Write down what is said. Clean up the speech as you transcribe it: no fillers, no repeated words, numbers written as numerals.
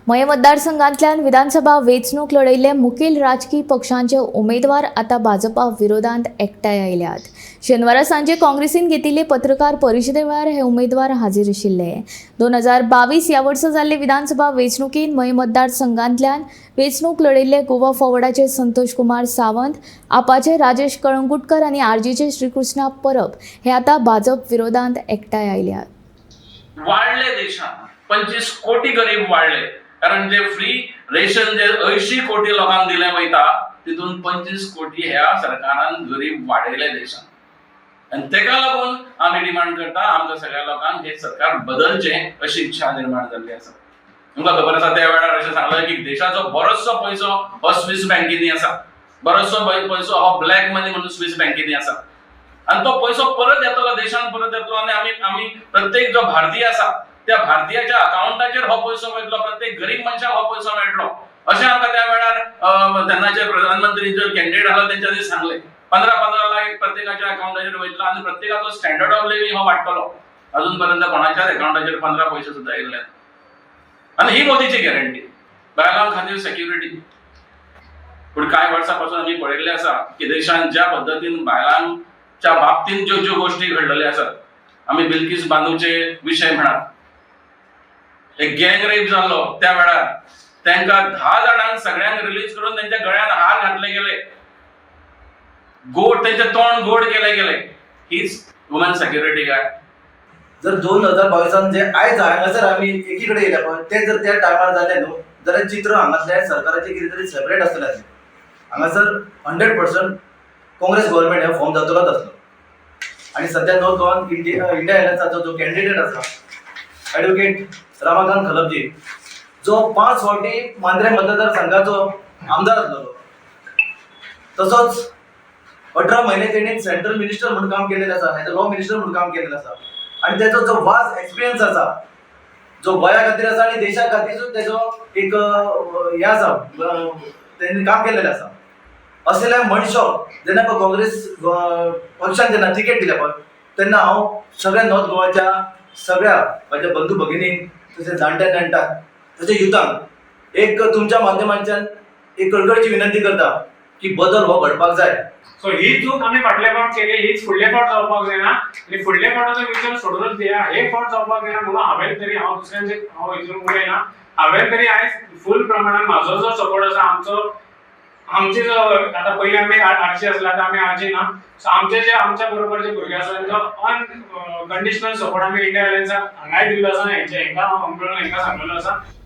मयें मतदारसंघांतल्यान विधानसभा वेंचणूक लढयल्ले मुखेल राजकी पक्षांचे उमेदवार आतां भाजपा विरोधांत एकठांय आयल्यात. शेनवारा सांजे काँग्रेसीन घेतिल्ले पत्रकार परिशदे वेळार हे उमेदवार हाजीर आशिल्ले. 2022 ह्या वर्सा जाल्ले विधानसभा वेंचणुकेंत मयें मतदारसंघांतल्यान वेंचणूक लढयल्ले गोवा फॉरवर्डाचे संतोष कुमार सावंत, आपाचे राजेश कळंगुटकर आनी आरजीचे श्रीकृष्णा परब हे आतां भाजप विरोधांत एकठांय आयल्यात. वाडले देशात, 25 कोटी गरीब वाडले, कारण जे फ्री रेशन जे 80 कोटी लोकांक दिले वयता, तितून 25 कोटी ह्या सरकारान गरीब वाडयले देशात. आनी तेका लागून आमी डिमांड करता, आमकां सगळ्या लोकांक हे सरकार बदलचें अशी इच्छा निर्माण जाल्ली आसा. तुमकां खबर आसा, त्या वेळार अशें सांगलें की देशाचो बरोचसो पयसो हो स्विस बँकेनी आसा, बरोचसो पयसो हो ब्लॅक मनी म्हणून स्विस बँकेनी आसा आनी तो पयसो परत येतलो, देशांत परत येतलो आनी आमी प्रत्येक जो भारतीय आसा त्या भारतीयाच्या अकाउंटाचेर हो पयसो वयतलो, प्रत्येक गरीब मनशाक हो पयसो मेळटलो, अशें आमकां त्या वेळार तेन्नाचे प्रधानमंत्री जो कॅन्डिडेट आसलो तेंच्यांनी सांगलें. 15-15 लाख प्रत्येकाच्या अकाउंटाचेर वयतलो आनी प्रत्येकाचो स्टँडर्ड ऑफ लिव्हिंग हो वाडटलो. अजून पर्यंत कोणाच्याच अकाउंटाचेर 15 पयशे सुद्दां येयले. आनी ही मोदीची गॅरंटी. बायलां खातीर सेक्युरिटी. पूण कांय वर्सां पासून आमी पळयल्लें आसा की देशांत ज्या पद्दतीन बायलांच्या बाबतींत ज्यो ज्यो गोश्टी घडलेल्यो आसात, आमी बिल्किस बानूचे विशय म्हणात, एक गँग रेप जाल्लो, त्या वेळार तांकां 10 जाणांक सगळ्यांक रिलीज करून त्यांच्या गळ्यात हार घातले गेले, गोड त्यांचे तोंड गोड केले गेले. हीच वुमन सेक्युरिटी काय? जर 2022न जे आयज हांगासर आमी एकी कडेन येयल्या पळय, ते जर त्या टायमार जालें न्हू जाल्यार चित्र हांगासल्या सरकाराचें कितें तरी सेपरेट आसतलें आसलें. हांगासर 100% काँग्रेस गव्हर्मेंट हे फॉर्म जातलोच आसलो. आनी सद्या नॉर्थ गोवान इंडिया अलायन्साचो जो कॅन्डिडेट आसा, एडवोकेट रमाकांत खलपजी, जो पांच फावटी मांद्रे मतदारसंघाचो आमदार आसलेलो, तसोच 18 म्हयने तेणी सेंट्रल मिनिस्टर म्हणून काम केलेलें आसा, एज अ लॉ मिनिस्टर म्हणून काम केलेलें आसा आनी तेजो जो वास्ट एक्सपिरियन्स आसा, जो गोंया खातीर आसा आनी देशा खातीर तेजो एक हें आसा, तेणी काम केलेलें आसा. असल्या मनशाक जेन्ना पळय काँग्रेस पक्षान जेन्ना तिकेट दिल्या पळय, तेन्ना हांव सगळ्या नॉर्थ गोवाच्या सगळ्या म्हाज्या बंधू भगिनींक, तशें जाणट्या जाणट्यांक, तशें युथांक एक तुमच्या माध्यमांतल्यान एक कळकळीची विनंती करता की बदल हो घडपाक जाय. सो ही चूक आमी फाटले फावट केली, हीच फुडले फावट जावपाक जायना. आनी फुडले फावटाचो विचार सोडूनच दिया, हे फावट जावपाक जायना म्हणून हांवें तरी, हांव दुसऱ्यांचे हांव हितून उलयना, हांवें तरी आयज फूल प्रमाणान म्हाजो जो सपोर्ट आसा, आमचो आमचे जो आतां पयलीं आमी आरजी आसले, आतां आमी आरजी ना. सो आमचे जे आमच्या बरोबर जे भुरगे आसा, तेंचो अनकंडिशनल सपोर्ट आमी इंडिया अलायन्साक हांगाय दिल्लो आसा. हेंचे हेंकां हांव मेळून हेंकां सांगलेलो आसा.